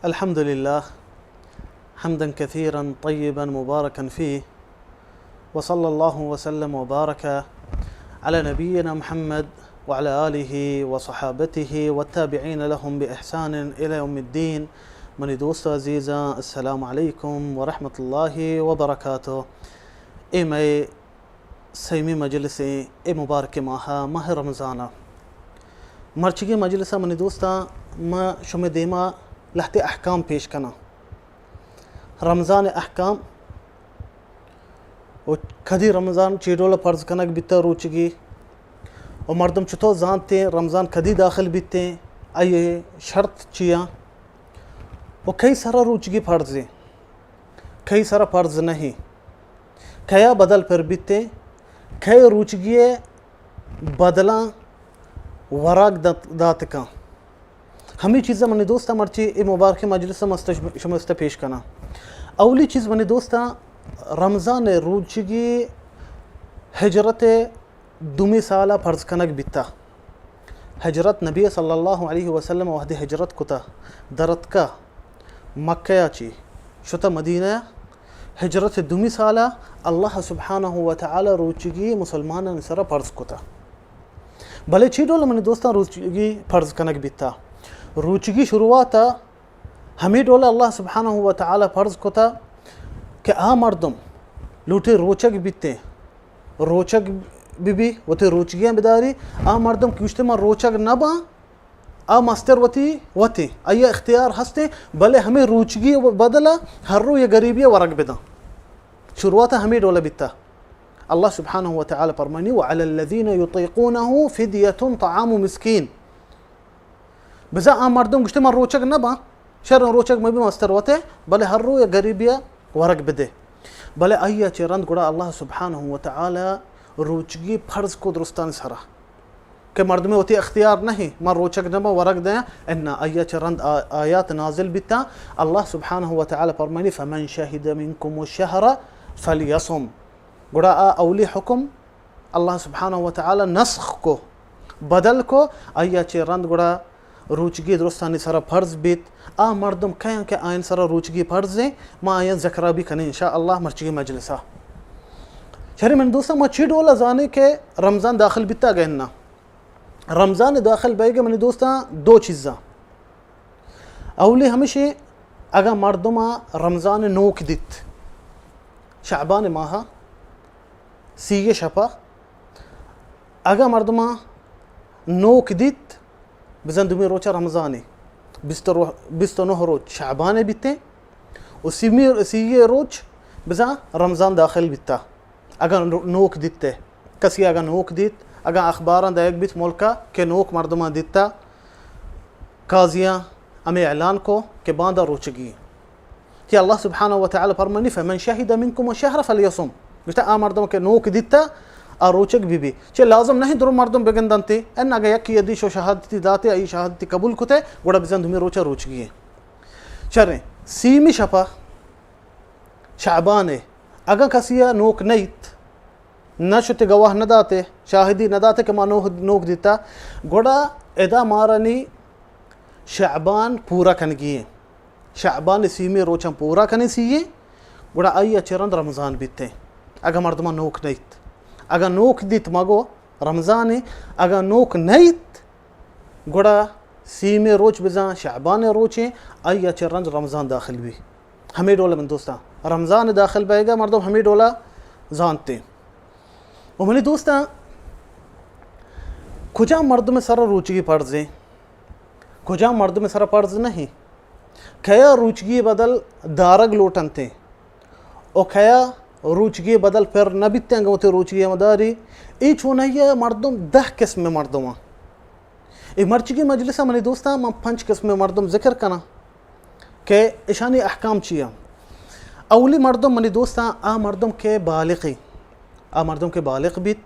الحمد لله، حمدا كثيرا طيبا مباركا فيه، وصلى الله وسلم وبارك على نبينا محمد وعلى آله وصحابته والتابعين لهم بإحسان إلى يوم الدين. منی دوست عزیزاں، السلام علیکم ورحمۃ اللہ وبرکاتہ. اے مئے سیمی مجلس ایں، اے مبارک ماہ، ماہ رمضان ءَ. مرچگی مجلس ءَ منی دوستاں، ما شمے دیما لہتے احکام پیش کناں. رمضان احکام و کدی رمضان چی ڈول فرض کنگ بیتا روچگی و مردم چطور زانتے رمضان کدی داخل بیتے، آئی شرط چیاں و کئی سرا روچگی فرض ایں، کئی سرا فرض نہیں، کیا بدل پر بیتے، کئی روچگی بدلاں وراک دات-، داتکاں. ہمے چیزاں منی دوستاں مرچی اے مبارکیں مجلس ءَ مست شمست پیش کناں. اولی چیز منی دوستاں، رمضان ءِ روچگی ہجرت ءِ دومی سال ءَ فرض کنگ بیتا. ہجرت نبی صلی اللہ علیہ وسلم وہدے ہجرت کتا، درتکا مکہ ءَ چی شتا مدینہ ءَ، ہجرت ءِ دومی سال ءَ اللہ سبحانہ و تعالی روچگی مسلمانانی سرا فرض کتا. بلے چی ڈول منی دوستاں روچگی فرض کنگ بیتا؟ روچگی شروعات ءَ ہمے ڈول اللہ سبحانہ و تعالی فرض کتا کہ آ مردم لوٹے روچگ بیتے، روچگ بہ بی، وتی روچگیاں بداری، آ مردم کہ گوشتے من روچگ نہ باں، آ مستر وتی وتی، آئی اختیار ہستے، بلے ہمے روچگی بدل ءَ ہر رو یک گریبی ورگ بداں. شروعات ہمے ڈول بیتا. اللہ سبحانہ و تعالی فرمانی، وعلی الذین یطیقونہ فدیۃ طعام مسکین. بزاں آ مردم گوشتے من روچگ نہ باں، شر روچگ مہ بی مستر وتے، بلے ہر رو یک گریبی ورگ بدے. بلے آئی ءَ چہ رند گڑا اللہ سبحانہ و تعالی روچگی فرض کو درستانی سرا کہ مردمے وتی اختیار نہیں، من روچگ نہ باں ورگ دیاں. انا آئی ءَ چہ رند آ-، آیات نازل بیتا. اللہ سبحانہ و تعالی فرمانی، فمن شہد منکم الشہر فلیصم. گڑا آ اولی حکم اللہ سبحانہ و تعالی نسخ کو، بدل کو، آئی ءَ چہ رند گڑا روچگی درستانی سرا فرض بیت. آ مردم کیاں کہ آئین سرا روچگی فرض ایں، ما آئین ذکرا بھی کنیں انشاءاللہ مرچگی مجلسا. شری من دوستاں، ما چی ڈولا زانیں کہ رمضان داخل بیتا گئے نا؟ رمضان داخل بیگے منی دوستاں دو چیزاں. اولی ہمشی، اگاں مردم رمضان نوک دیت، شعبان ماہ سی شپا، اگاں مردم نوک دیت، بزن دومی روچ رمضانی، بیست رو-، بیست و نہ روچ شعبان بیتے و سیمی، سی روچ بزن رمضان داخل بیتا. اگاں نو-، نوک دیت تے، کسی اگاں نوک دیت، اگاں اخباراں دئیگ بیت ملکا کہ نوک مردماں دیتا، قاضیاں ہمے اعلان کو کہ باندا روچگی. کہ اللہ سبحانہ و تعالی فرمانی، فمن شہد منکم الشہر فلیصم. گوشتا آ مردم کہ نوک دیتا، آ روچگ بی بی. چہ لازم نہیں درو مردم بگندنتی، ان اگاں یکی ادی شو شہادتی داتے، ای شہادتی قبول کتے، گڑا بزن دومی روچا روچگی. شریں، سیمی شپا شعبان ء اگاں کسی ء نوک نئیت، نہ شتے گواہ نہ داتے، شاہدی نہ داتے کہ ما نوک، نوک دیتا، گڑا ادا مارا نی شعبان پورا کنگی ایں۔ شعبان ء سیمی روچاں پورا کنیں سی ایں، گڑا آئی ء چہ رند رمضان بیت ایں۔ اگاں مردماں نوک نئیت، اگاں نوک دیت مگو رمضان ایں، اگاں نوک نئیت، گڑا سیمی روچ بزاں شعبان ء روچ ایں، آئی ء چہ رند رمضان داخل بی۔ ہمے ڈول ء من دوستاں، رمضان ء داخل بئیگ ء مردم ہمے ڈول ء زانت ایں۔ و منی دوستاں، کجام مردم ء سر ء روچگی پرز ایں؟ کجام مردم ء سر ء پرز نہ ایں؟ کیا روچگی بدل دارگ لوٹنت ایں؟ و کیا روچگی بدل پر نہ بیت ایں، اگاں وتی روچگی ء مداری؟ اے چونائی ء مردم دہ قسم ء مردم آں۔ اے مرچگی مجلس ء منی دوستاں، من پنچ قسم ء مردم ذکر کناں کہ اشانی احکام چی اں۔ اولی مردم منی دوستاں، آ مردم کہ بالغ ایں، آ مردم کہ بالغ بیت،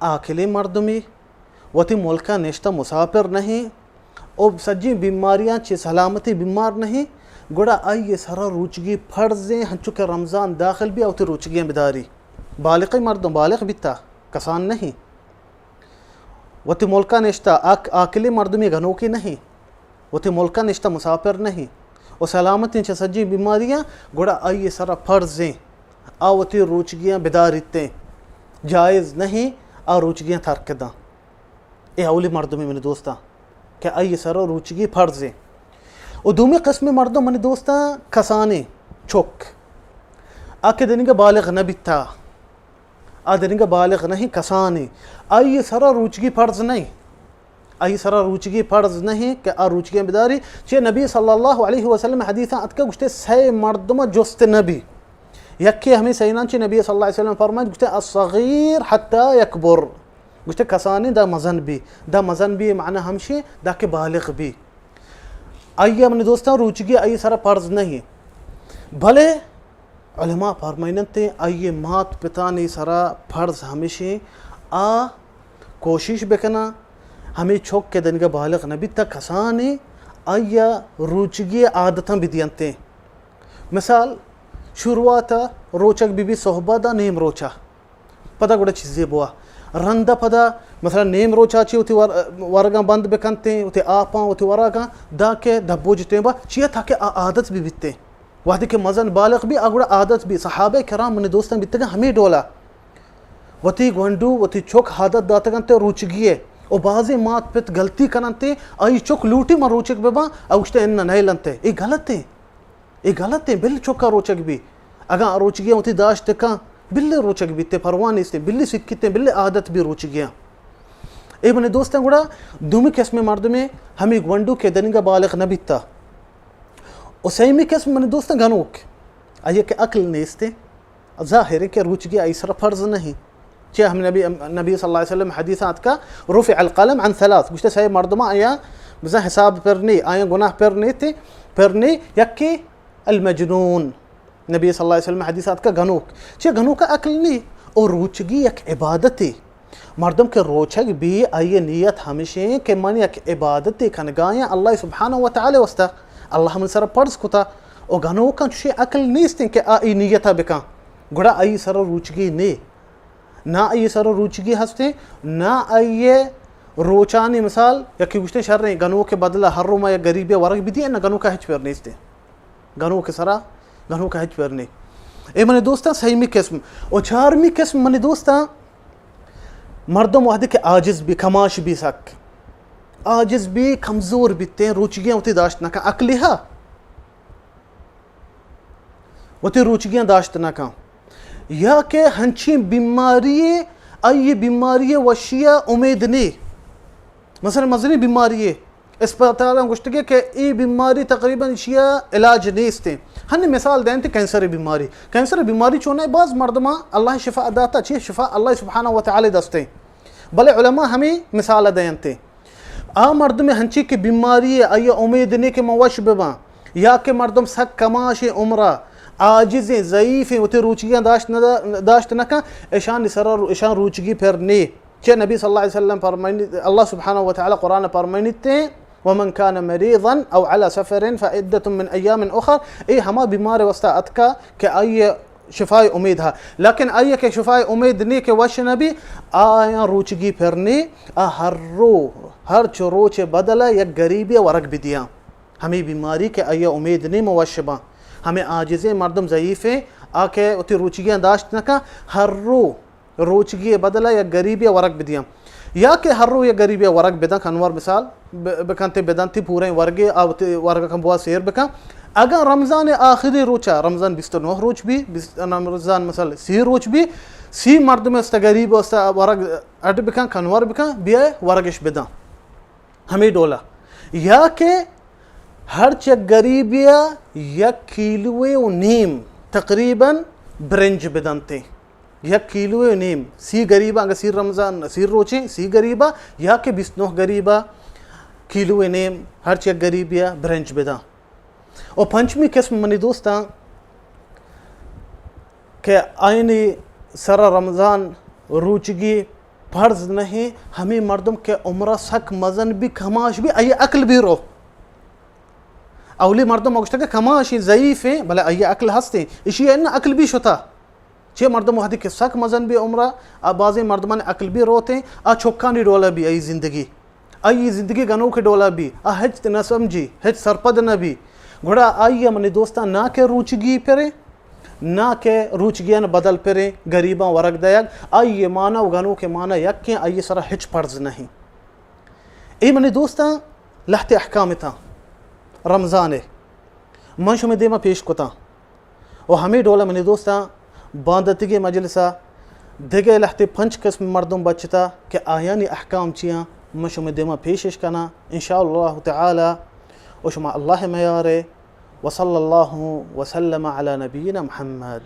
عاقلیں مردمے، وتی ملک ء نشتہ مسافر نہ ایں، او سجیں بیماریاں چہ سلامتیں بیمار نہ ایں، گڑا آئی ء سر ء روچگی پرز ایں، ہنچو کہ رمضان داخل بی، آ وتی روچگی ء بداری۔ بالغیں مردم بالغ بیتا، کسان نہ ایں۔ وتی ملک ء نشتہ عاق-، عاقلیں مردمے، گنوکے نہ ایں۔ وتی ملک ء نشتہ مسافر نہ ایں۔ و سلامتیں چہ سجیں بیماریاں، گڑا آئی سرا فرض ایں آ وتی روچگیاں بداریتیں۔ جائز نہیں آ روچگیاں ترک داں۔ اے اولی مردمے منی دوستاں کہ آئی سرا روچگی فرض ایں۔ و دومی قسم مردم منی دوستاں کسانیں چک، آ کہ دنیگا بالغ نہ بیتا، آ دنیگا بالغ نہیں، کسانیں، آئی سرا روچگی فرض نہیں۔ آئی سرا روچگی فرض نہیں کہ آ روچگیاں بداری۔ چہ نبی صلی اللہ علیہ وسلم حدیثاں اتکا گوشتے سئے مردم جست نبی۔ یکے ہمیں سئیناں چہ نبی صلی اللہ علیہ وسلم فرمائیت گوشتے الصغیر حتی یکبر۔ گوشتے کسانیں دا مزن بی۔ دا مزن بی معنی ہمشی دا کہ بالغ بی۔ آئی منی دوستاں روچگی آئی سرا فرض نہیں۔ بلے علماء فرمائنتے آئی مات پتانی سرا فرض ہمشی آ کوشش بکناں، ہمے چک کہ دنگا بالغ نہ بیتا کسانیں آئی ء روچگی عادتاں بدینتیں۔ مثال، شروعات ء روچگ بہ بی صحبہ دا نیم روچا، پدا گڑا چیزے بوا۔ رند ء پدا مثلا نیم روچا چی وتی ور-، ورگاں بند بکنتیں، وتی آپاں، وتی وراگاں، دا کہ دبوج ٹیم با چیا تاکہ آ عادت بہ بیتیں۔ وہدے کہ مزن بالغ بی، آ گڑا عادت بی۔ صحابہ کرام منی دوستاں بیتگاں ہمے ڈولا۔ وتی گونڈو، وتی چک عادت داتگ انت روچگی ء۔ و بازیں مات پت گلتی کن انت، آئی چک لوٹی من روچگ بہ باں، آ گوشتے اناں نئیل انت۔ اے غلط ایں۔ اے غلط ایں، بل چکا روچگ بی۔ اگاں آ روچگی وتی داشت کن، بل روچگ بیتے، پرواہ نیستیں، بل سکیتیں، بل عادت بی روچگیاں۔ اے منی دوستاں گڑا دومی قسم مردمے ہمے گونڈو کہ دنگا بالغ نہ بیتا۔ و سیمی قسم منی دوستاں گنوک، آئی کہ عقل نیستیں۔ ظاہر ہے کہ روچگی آئی سر فرض نہیں۔ چہ ہم نبی، نبی صلی اللہ علیہ وسلم حدیث آتکا، رفع القلم عن ثلاث، گوشتے سئے مردماں آیا بزاں حساب پر نی، آیا گناہ پر نی تے، پر نی، یکی المجنون۔ نبی صلی اللہ علیہ وسلم حدیث آتکا گنوک۔ چہ گنوک عقل نی، او روچگی یک عبادتے۔ مردم کہ روچگ بی، آئی نیت ہمشیں کہ من یک عبادتے کنگایاں اللہ سبحانہ و تعالی واسطہ، اللہ من سر فرض کتا۔ او گنوکاں چوشیں عقل نیستیں کہ آ ای نیتا بکن، گڑا آئی سر روچگی نے، نہ آئی سر روچگی ہستیں، نہ آئی روچانی مثال، یکی گوشتیں شریں گنوک بدلہ ہر رو ما یک غریبے ورگ بدی، نہ گنوکا ہچ پر نیستیں۔ گنوک سرا، گنوک ہچ پر نی۔ اے منی دوستاں سیمی قسم۔ و چارمی قسم منی دوستاں، مردم وہدے کہ عاجز بی، کماش بی سک۔ عاجز بی، کمزور بیتیں، روچگیاں وتی داشت نہ کن، عقلی ہا۔ وتی روچگیاں داشت نہ کن۔ یا کہ ہنچیں بیماری، آئی بیماری وشی امید نی۔ مثلاً مزنیں بیماری، اسپتالاں گوشتگے کہ اے بیماری تقریباً ایشی ء علاج نیست انت۔ ہنی مثال دینت کینسر بیماری۔ کینسر بیماری چونہ باز مردماں اللہ شفا داتا، چی شفا اللہ سبحانہ و تعالی دستیں۔ بلے علماء ہمیں مثال دینت۔ آ مردم ہنچی کہ بیماری آئی امید نے کہ من وش بباں، یا کہ مردم سک کماش عمرہ، عاجز، ضعیف، وتی روچیاں داشت نہ دا-، داشت نہ کن، اشان سر اشان روچگی پر نے۔ چہ نبی صلی اللہ علیہ وسلم فرمائنی، اللہ سبحانہ و تعالی قرآن فرمائنیتے، ومن كان مريضا أو على سفر فعدة من أيام أخر، اے ہما بیمار واسطہ اتکا کہ آئی شفای امید ہا، لیکن آئی کہ شفای امید نی کہ وش نبی، آیاں روچگی پر نی، آ ہر رو، ہر چو روچ بدل یک غریبی ورگ بدیاں۔ ہمیں بیماری کہ آئی امید نی من وش باں، ہمیں عاجزیں مردم ضعیفیں، آ کہ وتی روچگیاں داشت نکا، ہر رو روچگی ء بدل ء یک گریبے ء ورگ بدیاں، یا کہ ہر رو یک گریبے ء ورگ بدن، کنور مثال ب-، بکنتے بدنتی پوریں ورگے آ وتی ورگ کن بوا سیر بکن۔ اگاں رمضان ء آخری روچ ء، رمضان بیست و نہ روچ بی، بیست، رمضان مثال سی روچ بی، سی مردم است گریب است ورگ اڈ بکن، کنور بکن، بیا ورگش بدن۔ ہمے ڈولا۔ یا کہ ہرچ یک گریبے ء یک کیلوے و نیم تقریباً برنج بدنتے۔ یک کیلوے و نیم، سی گریبا، اگہ سی رمضان، سی روچیں، سی گریبا، یا کہ بیست نہ گریبا کیلوے نیم ہرچ یک گریبے ء برنج بدن۔ و پنچمی قسم منی دوستاں کہ آئینی سر رمضان روچگی فرض نہیں، ہمیں مردم کہ عمرہ سک مزن بی، کماش بی، آئی عقل بی رو۔ اولی مردم گوشتہ کہ کماشیں، ضعیفیں، بلے آئی عقل ہستیں، اشی ان عقل بی شتا۔ چے مردم وہدی کہ سک مزن بی عمرہ، آ بازیں مردمان عقل بی روتیں، آ چکانی ڈولا بی آئی زندگی۔ آئی زندگی گنوک ڈولا بی، آ ہچ نہ سمجھی، ہچ سرپد نہ بی۔ گڑا آئی ءَ منی دوستاں نہ کہ روچگی پریں، نہ کہ روچگیان بدل پریں، گریباں ورگ دئیگ، آئی ءِ مانا و گنوک ءِ مانا یکیں، آئی ءِ سرا ہچ فرض نہیں۔ اے منی دوستاں لہتے احکام اتاں رمضان ءِ من شمے دیما پیش کتاں۔ و ہمے ڈول ءَ منی دوستاں باندتگیں مجلس ءَ دگہ لہتے پنچ قسم مردم بچتا کہ آیانی احکام چیاں من شمے دیما پیشش کناں ان شاء اللہ تعالی۔ و شما اللہ ءِ میارے۔ وصلی اللہ وسلم علی نبینا محمد۔